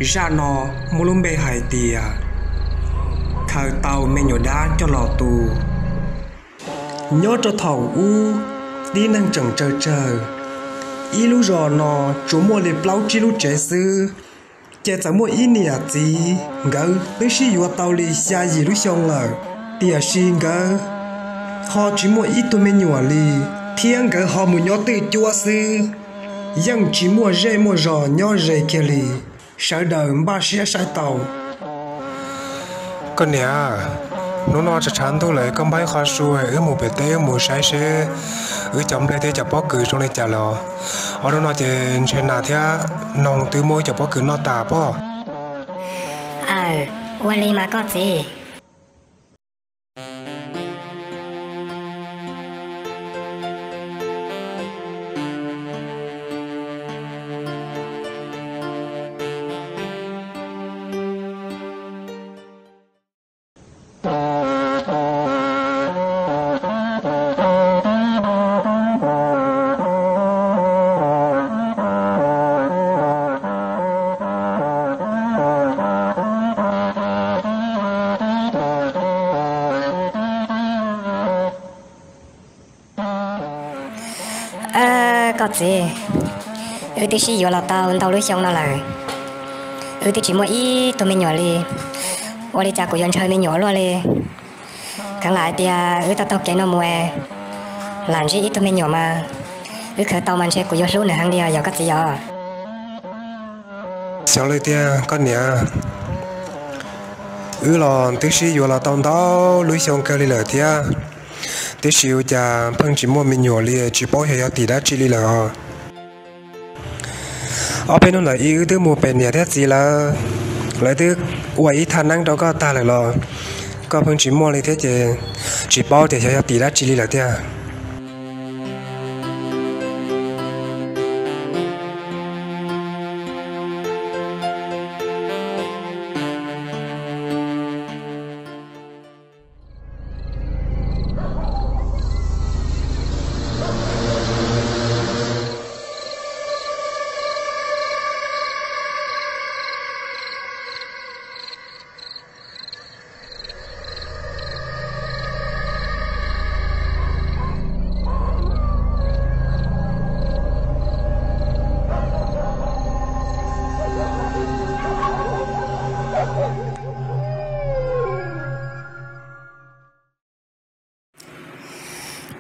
Zaj no muaj lub npe hais tias khaws tau me nyuam dab coj los tu. Nyob rau thaum ub, tib neeg tseem tsawg tsawg, ib lub zos no tsuas muaj li plaub tsib lub tsev xwb, ces txawm muaj ib niam txiv, nkawd twb sib yuav tau li xya yim lub xyoo lawm, tiam sis nkawd ho tsis muaj ib tug me nyuam li, thiab nkawd ho mus nyob twj cuab xwb, yeej tsis muaj zej muaj zos nyob ze kiag li, sawv daws npaj siab saib tau. Koj niam, hnub no tshav tshav ntuj lawm, koj npaj ib qho su wb mus pem teb wb mus saib seb wb cov nplej thiab cov pob kws zoo li cas los. Ob hnub no ces ntshe nas thiab noog twb muab wb cov pob kws noj tas pob. Aw, ua li mas koj txiv. Koj txiv, wb twb sib yuav los tau ntau lub xyoo no lawm, wb twb tsis muaj ib tug me nyuam li. Ua li cas kuv yuav ntshaw me nyuam luaj li? Kheev lam hais tias wb tau taug kev no mus, lam ntsib ib tug me nyuam mas wb khaws tau mas ntshe kuv yuav hlub nws heev li os, yog koj txiv yog? Xyov li tiag koj niam, wb los twb sib yuav los tau ntau lub xyoo kawg li lawm thiab, tiam sis ua cas pheej tsis muaj me nyuam li, tsis paub xyov yog tim dab tsi li lawm os. Ob peb hnub ntawd ib wb twb mus pem niam thiab txiv lawv, lawv twb ua ib thaj neeb rau koj tag lawm los koj pheej tsis muaj li thiab ces tsis paub tias xyov yog tim dab tsi li lawm tiag.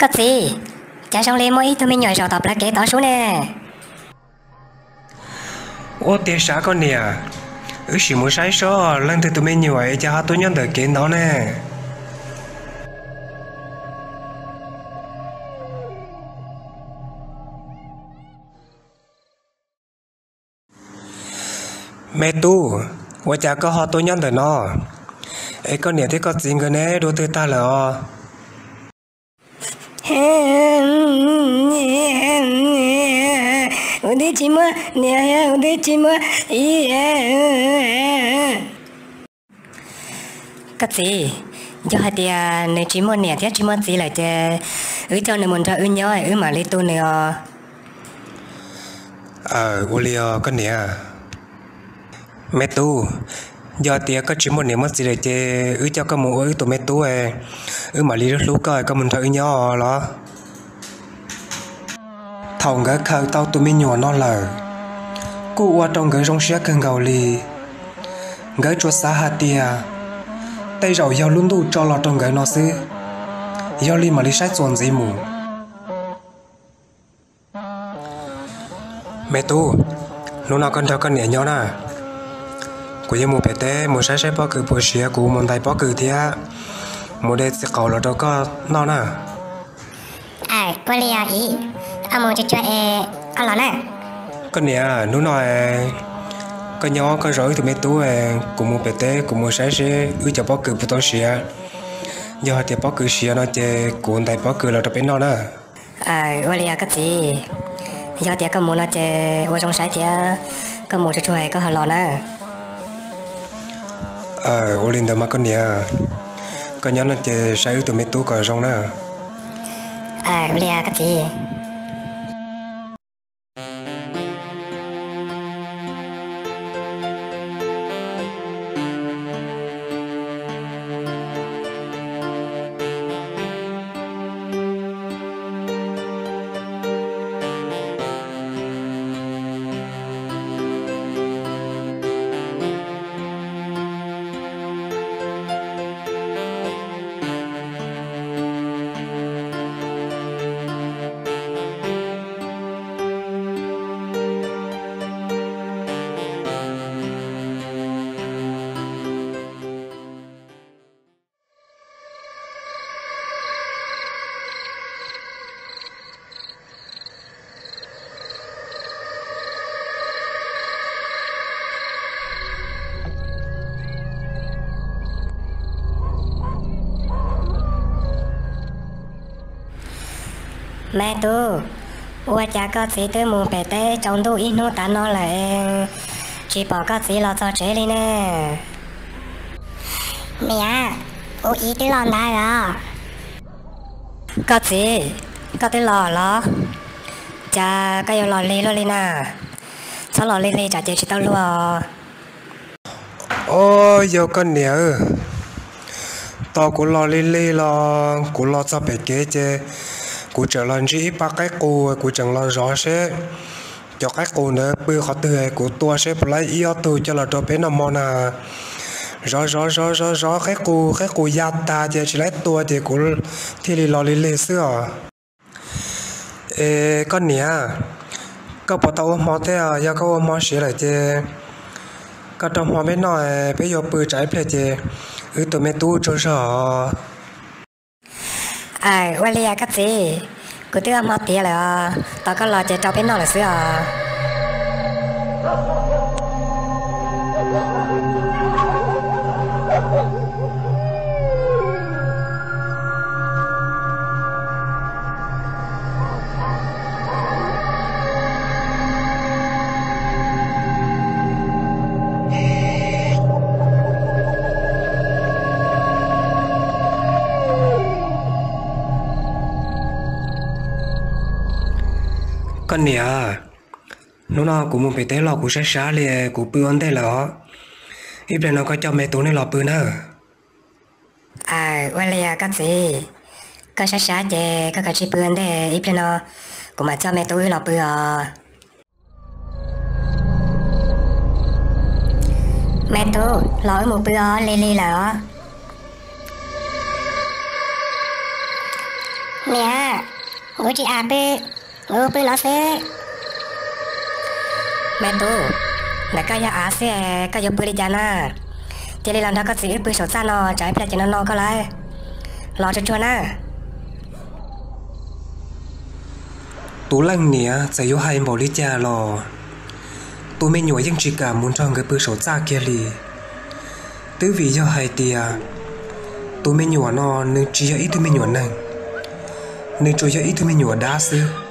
Koj txiv, cas zoo li muaj ib tug me nyuam zaum tom plawv kev tod sub ne? Ua tiag sav koj niam, wb sim mus saib seb leej twg tus me nyuam es cas ho tuaj nyob ntawm kev ntawd ne. Me tub, ua cas koj ho tuaj nyob ntawm no? Es koj niam thiab koj txiv nkawd ne, dua twg tag lawm os? Kuv twb tsis muaj niam, kuv twb tsis muaj txiv. Koj txiv, yog hais tias nws tsis muaj niam thiab tsis muaj txiv lawm ces wb coj nws mus nrog wb nyob wb mam li tu nws os. Aw, ua li os koj niam. Me tub, yog tias koj tsis muaj niam muaj txiv lawm ces wb coj koj mus ua wb tus me tub, wb mam li hlub koj, koj mus nrog wb nyob los. Thaum nkawd khaws tau tus me nyuam no lawm, kuj ua rau nkawd zoo siab kawg nkaus li. Nkawd tsuas xav hais tias tej zaum yog lub ntuj tso los rau nkawd no xwb, yog li mam li saib txuas ntxiv mus. Me tub, hnub no koj nrog koj niam nyob na, kuv yuav mus pem teb mus saib saib pob kws puas siav, kuv mus ntais pob kws thiab mus de txiv qaub los rau koj noj na. Ua li os, koj mus tsuag tsuag es koj los na. Koj niam, hnub no koj nyob koj zov wb tus me tub, kuv mus pem teb kuv mus saib seb wb cov pob kws puas tau siav. Yog hais tias pob kws siav no ces kuv ntais pob kws los rau peb noj na. Ua li os koj txiv, yog tias koj mus no ces ua zoo saib thiab, koj mus tsuag tsuag es koj ho los na. Ua li ntawd mas koj niam, koj nyob no ces saib wb tus me tub kom zoo na. Ua li os koj txiv. Me tub, ua cas koj txiv twb mus pem teb tsaus ntuj ib hnub tav no lawm, tsis pom koj txiv los txog tsev li ne? Niam, kuv txiv twb los ntawd os. Koj txiv, koj twb los los? Cas koj yuav los lig luaj li na? Txhob los lig lig tsam ces tsis tau luag. Ob, yog koj niam, tos kuv los lig lig los kuv los txog pem kev ces kuv tseem los ntsib ib pab qaib qus, kuv tseem los zov seb cov qaib qus ntawd pw qhov twg, kuv tua seb puas laib ib ob tug coj los rau peb noj hmo na. Zov zov zov zov zov qaib qus, qaib qus ya tag ces tsis laib tua ces kuv thiaj li los lig lig xwb os. Es koj niam, koj puas tau ua hmo thiab? Yog koj ua hmo siav lawm ces koj rau hmo peb noj, peb yuav pw tsam ib pliag ces wb tus me tub tsaug zog. Aw, ua li os koj txiv, kuv twb ua hmo tiav lawm os, tos koj los ces rau peb noj lawm xwb os. Koj niam, hnub no kuv mus pem teb los kuv sab sab li, kuv pw ua ntej lawm os. Ib pliag no koj coj me tub nej los pw nawb. Aw, ua li os koj txiv, koj sab sab ces koj kav tsij pw ua ntej, ib pliag no kuv mam coj me tub wb los pw os. Me tub, los wb mus pw os, lig lig lawm os. Niam, kuv tsis av pw, kuv pw no xwb. Me tub, ntawm koj yog av xwb, koj yuav pw li cas na? Cia li los nrog koj txiv wb pw saum txaj no, tsam ib pliag ces no no koj lawm. Los tsuag tsuag na. Tus leej niam txawm yuav hais npaum li cas los tus me nyuam yeej tsis kam mus nrog nkawd pw saum txaj kiag li. Twb vim yog hais tias tus me nyuam no nws tsis yog ib tug me nyuam neeg, nws tsuas yog ib tug me nyuam dab xwb.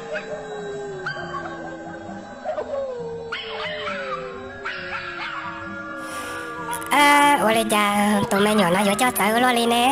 Ua li cas tus me nyuam no yuav coj txawv ua luaj li ne?